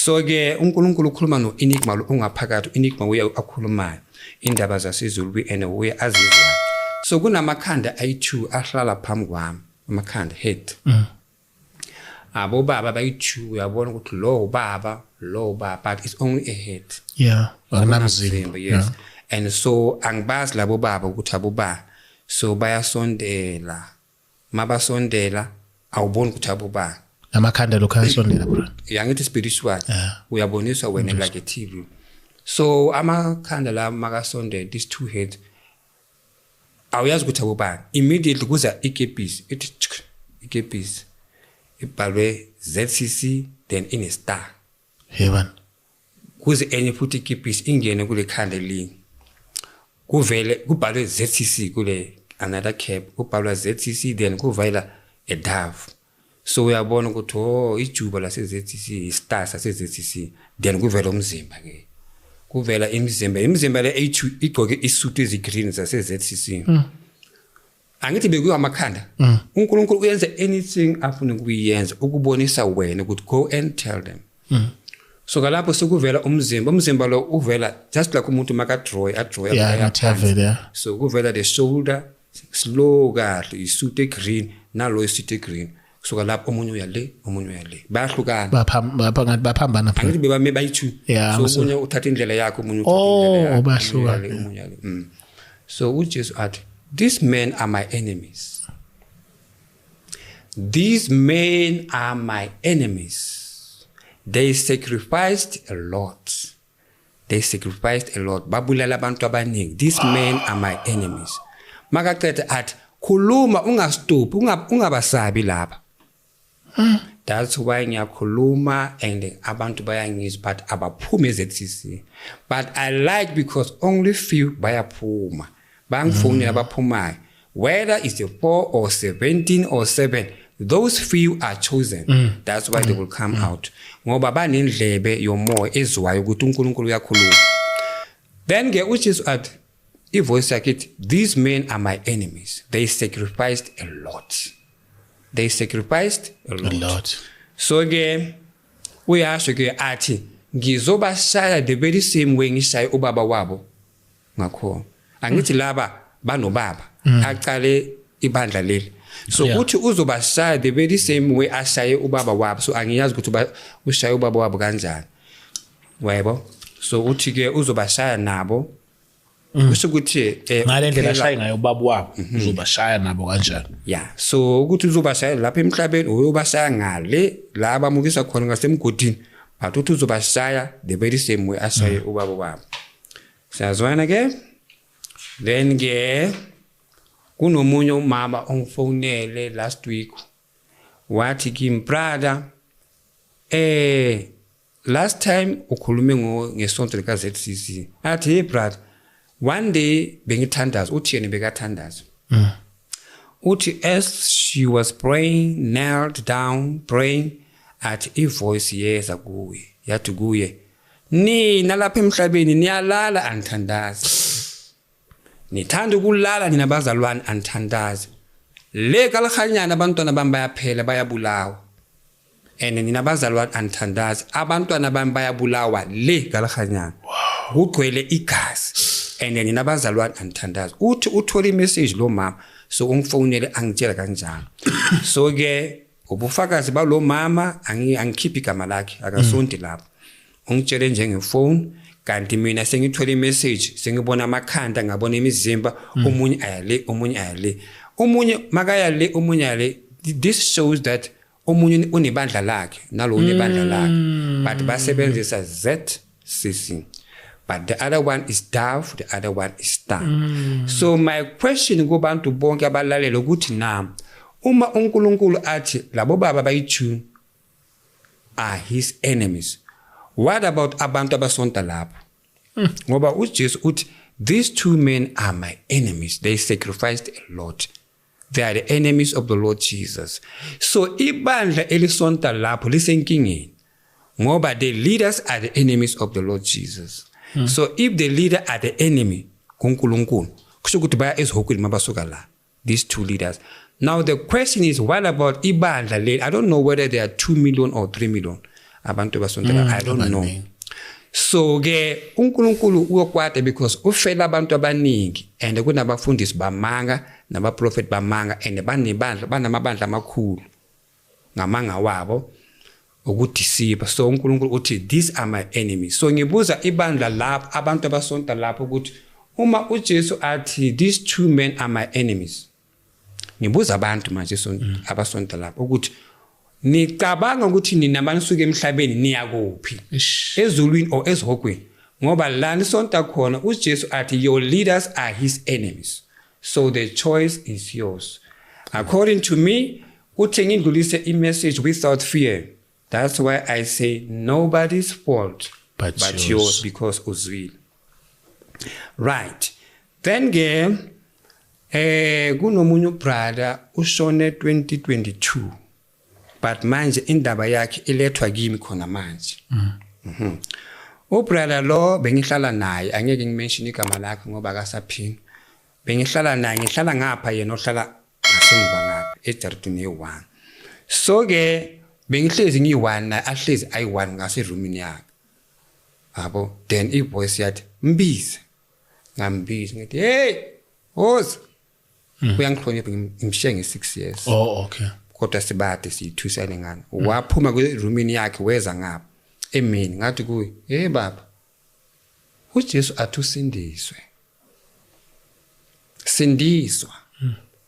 So ke uNkulunkulu ukhuluma no-Enigma lo ongaphakathi. U-Enigma uye akhulumayo indaba zasezulwini and uye azizwayo. So kunamakhanda ayi-2 ahlala phambi kwami, amakhanda, head. Abobaba bayi-2, uyabona ukuthi lo ubaba, lo ubaba, but it's only a head. Yeah, akunamzimba. Yes. And so angibazi labo baba ukuthi aboba. So bayasondela, mabasondela awuboni ukuthi aboba. Namakhanda lokho ayasondela, bro. Yangithi spiritual. Uyaboniswa wena like a TV. So amakhanda la makasondela, these two heads, awuyazi ukuthi abobani. Immediately kuza ikepisi, ithi tsk, ikepisi ibhalwe ZCC, then ine star. Yebani. Kuze enye futhi ikepisi ingene kule khanda elinye, kuvele kubhalwe ZCC. Kule another cap kubhalwa ZCC, then kuvela a dove. So uyabona ukuthi, oh, ijuba lase ZCC, i-star sase ZCC. Then kuvela umzimba ke, kuvela imizimba, imizimba le A2 igqoke isuit ezi-green zase ZCC. Angithi bekuwa amakhanda. UNkulunkulu uyenza anything afuna ukuyenza ukubonisa wena ukuthi go and tell them. So kalapho sekuvela umzimba, umzimba lo uvela just like umuntu maka-draw, a-draw. Yeah, ngathi yavela, yeah. So kuvela the shoulder slow kahle, isuit e-green nalo isuit e-green. Kusuka lapho omunye uya le, omunye uya le, bayahlukana. Ngathi baphambana, bro. Angithi bebame bayi-two. So omunye uthatha indlela yakhe, omunye uthatha indlela yakhe, omunye Bayahlukana. uya le, omunye uya le. So uJesu athi, "These men are my enemies. These men are my enemies. They sacrificed a lot. They sacrificed a lot. Babulala abantu abaningi. These men are my enemies." Makaqeda athi, "Khuluma, ungastophi, ungabasabi laba." That's why ngiyakhuluma and abantu bayangizwa, but abaphumi e-ZCC. But I like because only few bayaphuma, bangifonela abaphumayo, whether it's a 4 or 17 or 7, those few are chosen. That's why they will come out, ngoba banendlebe yomoya ezwayo ukuthi uNkulunkulu uyakhuluma. Then ke uJesu athi, ivoice yakhe ithi, "These men are my enemies. They sacrificed a lot. They sacrificed a lot." A lot. So ke uyasho ke athi, "Ngizobashaya the very same way ngishaye ubaba wabo ngakhona." Angithi laba banobaba aqale ibandla leli. So uthi uzobashaya the very same way ashaye ubaba wabo. So angiyazi ukuthi ushaye ubaba wabo kanjani, wayebo. So uthi ke uzobashaya nabo, kusho ukuthi Ngale ndlela ashaye ngayo ubaba wabo, uzobashaya nabo kanjani. Yeah, so ukuthi uzobashaya lapha emhlabeni, uyobashaya ngale la abamukisa khona ngasemgodini, but uthi uzobashaya the very same way ashaye ubaba wabo. Siyazwana ke. Then ke kunomunye umama ongifonele last week, wathi kimi, "Brother, last time ukhulume ngesonto lika ZCC." Athi, "Hey brother, one day bengithandaza." Uthi yena bekathandaza. Uthi as she was praying, knelt down praying, athi ivoice yeza kuye, yathi kuye, "Nina lapha emhlabeni niyalala, anithandazi. Nithanda ukulala nina bazalwane, anithandazi. Le kalahanyana abantwana bami bayaphela, bayabulawa, and nina bazalwane anithandazi. Abantwana bami bayabulawa le kalahanyana, kugcwele igazi, and nina bazalwane anithandazi." Uthi uthola imessage lo mama. So ungifonele angitshela kanjalo. So ke ubufakazi balo mama, angikhiphi igama lakhe, akasonti lapho. Ungitshele njengefone, kanti mina sengithole imessage, sengibona amakhanda, ngabona imizimba, omunye aya le, omunye aya le, omunye makaya le, omunye aya le. This shows that omunye unebandla lakhe, nalo unebandla lakhe, but basebenzisa ZCC, but the other one is dove, the other one is star. So my question kubantu bonke abalalela ukuthi na uma uNkulunkulu athi labo baba bayi-two are his enemies, what about abantu abasonta lapho? Ngoba uJesu uthi, "These two men are my enemies. They sacrificed a lot. They are the enemies of the Lord Jesus." So ibandla elisonta lapho lisenkingeni, ngoba the leaders are the enemies of the Lord Jesus. So if the leader are the enemy kuNkulunkulu, kusho ukuthi baya esihogweni mabasuka la, these two leaders. Now the question is, what about ibandla leli? I don't know whether they are 2 million or 3 million. Abantu basontela, I don't know. So ke uNkulunkulu uyokwata because ufela abantu abaningi and kunabafundisi bamanga nabaprofeti bamanga and banebandla, banamabandla amakhulu ngamanga wabo ukudisipa. So uNkulunkulu uthi, "These are my enemies." So ngibuza ibandla lapho, abantu abasonta lapho, ukuthi uma uJesu athi, "These two men are my enemies," ngibuza abantu manje abasonta lapho ukuthi nicabanga ukuthi nina manisuke emhlabeni niyakuphi? Ish. Ezulwini or esihogweni? Ngoba la nisonta khona uJesu athi your leaders are his enemies. So the choice is yours. According to me, uthi ngidlulise i-message without fear. That's why I say nobody's fault but but yours. Yours, because uzwile. Right, then ke kunomunye ubrother ushone 2022, but manje indaba yakhe ilethwa kimi khona manje. Ubrother lo bengihlala naye, angeke ngimention igama lakhe ngoba akasaphini. Bengihlala naye, ngihlala ngapha, yena ohlala ngasemva ngapha ejardini ye-1. So ke bengihlezi ngiyi-1 naye, ahlezi ayi-1 ngaseroomini yakhe yabo. Then ivoice yathi mbize. Ngambiza, ngithi, "Hey, woza." Uyangihlonipha, ngimshiye nge-6 years. Oh, okay. Kodwa sibade siyithusane ngani. Waphuma kwi-roomini yakhe, weza ngapha emini. Ngathi kuye, "Hey baba, uJesu athi usindiswe, sindiswa,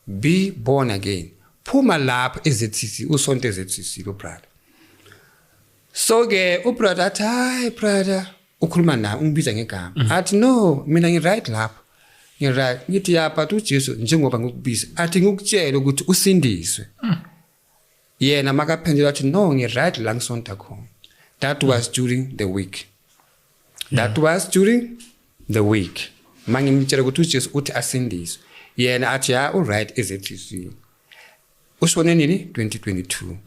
be born again, phuma lapho eZCC, usonto eZCC lo brother." So ke ubrother athi, "Hayi brother." Ukhuluma naye, ungibiza ngegama, athi, "No, mina ngi-right lapho, ngi-right." Ngithi, "Ya, but uJesu njengoba ngikubiza athi ngikutshele ukuthi usindiswe." Yena makaphendula athi, "No, ngi-right la ngisonta khona." That was during the week. That was during the week. Mangimtshela ukuthi uJesu uthi asindiswe, yena athi ya, u-right eZCC. Ushone nini? 2022.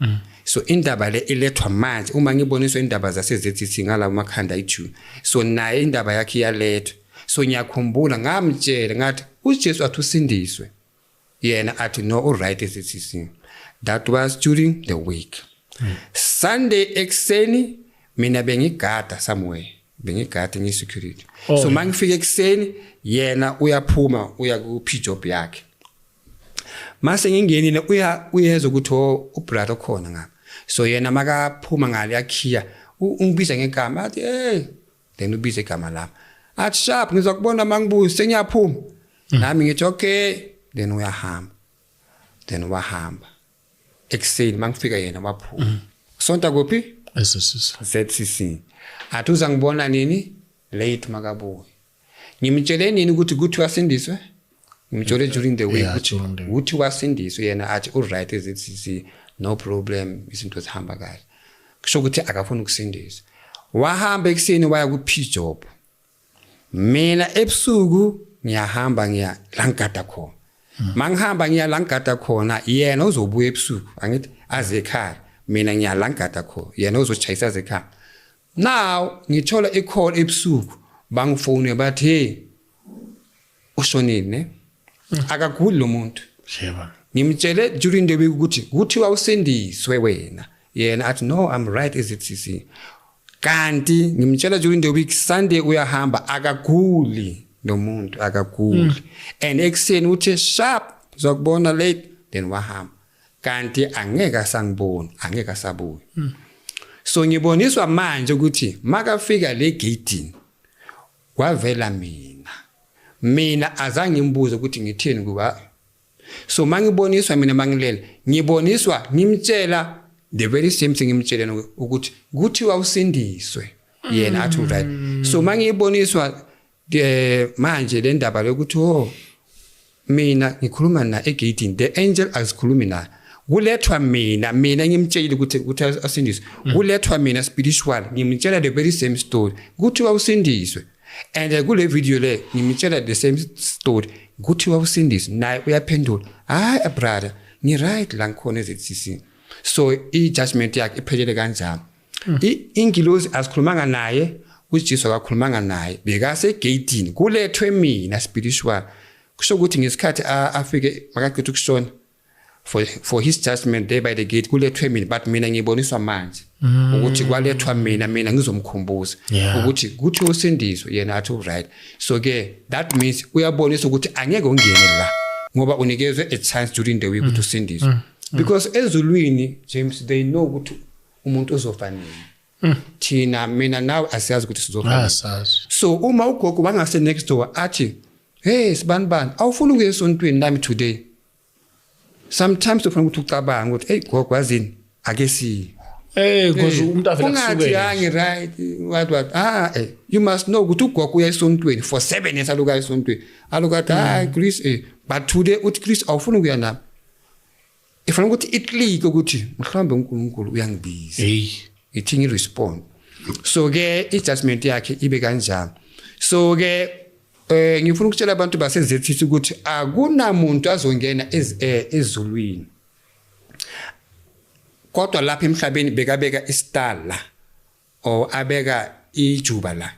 So indaba le ilethwa manje uma ngiboniswa indaba zase-ZCC ngalawo makhanda ayi-2. So naye indaba yakhe iyalethwa. So ngiyakhumbula ngamtshela ngathi uJesu athi usindiswe, yena athi no, u-right eZCC. That was during the week. Sunday ekuseni mina bengigada somewhere, bengigada ngiyi-security. So mangifika ekuseni, yena uyaphuma uya ku-P job yakhe. Mase ngingenile, uya uyezwa ukuthi oh, ubrother khona ngapha. So yena makaphuma ngale yakhiya, ungibiza ngegama, athi, "Hey." Then ubiza igama lami, athi, "Sharp, ngizokubona mangibuya, sengiyaphuma." Nami ngithi, "Okay." Then uyahamba. Then wahamba. Ekuseni mangifika, yena waphuma. Sonta kuphi? SSC. ZCC. Athi uza ngibona nini late makabuye. Ngimtshele nini ukuthi kuthi wasindiswe? Ngimtshele during the week ukuthi during the week. Ukuthi wasindiswe, yena athi u-right eZCC, no problem, izinto zihamba kahle. Kusho ukuthi akafuni ukusindiswa. Wahamba ekuseni waya ku P job. Mina ebusuku ngiyahamba ngiya la ngigada khona. Mangihamba ngiya la ngigada khona, yena uzobuya ebusuku, angithi aze ekhaya. Mina ngiya la ngigada khona, yena uzochayisa aze ekhaya. Now ngithola i-call ebusuku, bangifone bathi, "Hey, ushonile." Ne akaguli lo muntu. Yebo. Ngimtshele during the week ukuthi kuthiwa usindiswe wena, yena athi, "No, I'm right eZCC." Kanti ngimtshela during the week, Sunday uyahamba. Akaguli lo muntu, akaguli. And ekuseni uthe, "Sharp, uzokubona late." Then wahamba, kanti angeke asangiboni, angeke asabuya. So ngiboniswa manje ukuthi makafika le gate kwavela mina. Mina azange ngimbuze ukuthi ngithini kuba. So mangiboniswa mina, mangilele, ngiboniswa ngimtshela the very same thing, ngimtshele ukuthi kuthiwa usindiswe, yena athi right. So mangiyiboniswa manje le ndaba lokuthi oh, mina ngikhuluma na egate, the angel azikhulumi na, kulethwa mina. Mina ngimtshelile ukuthi asindiswe, kulethwa mina spiritual, ngimtshela the very same story, kuthiwa usindiswe. And kule video le ngimtshela the same story, kuthiwa usindiswe, naye uyaphendula, "Hayi brother, ngi-right la ngikhona eZCC." So i-judgment yakhe iphelele kanjalo. Ingilozi azikhulumanga naye, uJesu akakhulumanga naye, bekasegeyidini kulethwe mina spiritual. Kusho ukuthi ngesikhathi afike makaqeda ukushona. For his judgment there by the gate kulethwe mina, but mina ngiboniswa manje ukuthi kwalethwa mina, mina ngizomkhumbuza ukuthi kuthi usindiswe, yena athi right. So ke that means uyabonisa ukuthi angeke ungene la ngoba unikezwe a chance during the week ukuthi usindiswe, because ezulwini, James, they know ukuthi umuntu uzofa nini. Thina, mina nawe, asiyazi ukuthi sizofa nini. Asazi. So uma ugogo wangase next door athi, "Hey sibani bani, awufuni ukuya esontweni nami today?" Sometimes ufuna ukuthi ucabange ukuthi, "Hey gogo, wazini, ake siye." Because umuntu avela Ungathi kusukela. Yangi right, what what, you must know ukuthi ugogo uya esontweni for 7 years, aluka esontweni, aluka athi, "Ah Chris, but today," uthi, "Chris, awufuni ukuya nami?" Ifuna ukuthi iclick ukuthi mhlawumbe uNkulunkulu uyangibiza. Hey. Ithi ngirespond. So ke i-judgment yakhe ibe kanjalo. So ke ngifuna ukutshela abantu base ZCC ukuthi akunamuntu azongena ezulwini, kodwa lapha emhlabeni bekabeka istar la or abeka ijuba la,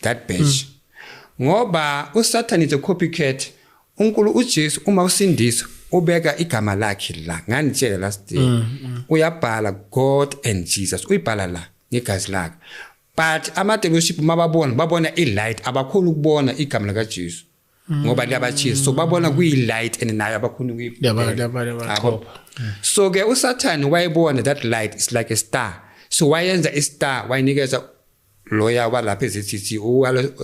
that badge, ngoba uSatan is a copycat. uNkulu uJesu uma usindiswa ubeka igama lakhe la. Nganitshela last day, uyabhala God and Jesus, uyibhala la ngegazi lakhe, but ama dealership mababona, babona i-light, abakhona ukubona igama lika Jesu ngoba liyabachisa. So babona kuyi-light and nayo abakhona Liyabachopha. So ke uSathane wayebona that light is like a star, so wayenza i-star, wayinikeza loya walapha eZCC,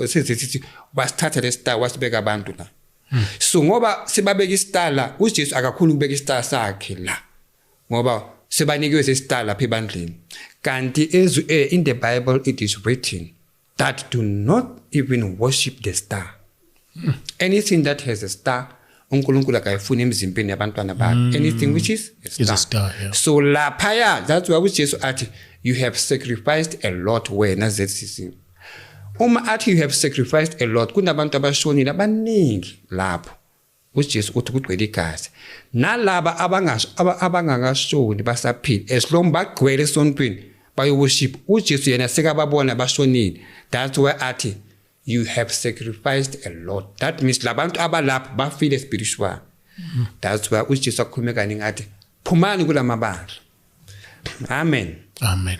seZCC, wasithatha le star wasibeka abantu la. So ngoba sibabeka istar la, uJesu akakhona ukubeka istar sakhe la ngoba sebanikiwe sestar lapha ebandleni. Kanti in the Bible it is written that do not even worship the star. Anything that has a star, uNkulunkulu akayifuni emzimbeni yabantwana bakhe, anything which is a star. Is a star, yeah. So laphaya, that's why uJesu athi, "You have sacrificed a lot, wena ZCC." Uma athi you have sacrificed a lot, kunabantu abashonile abaningi lapho. uJesu uthi kugcwele igazi. Nalaba abangasho abangakashoni basaphila, as long bagcwele esontweni bayoworship uJesu, yena sekababona bashonile. That's why athi, "You have sacrificed a lot." That means labantu abalapho bafile spiritual. That's why uJesu akhulume kaningi athi, "Phumani kulamabandla." Amen. Amen.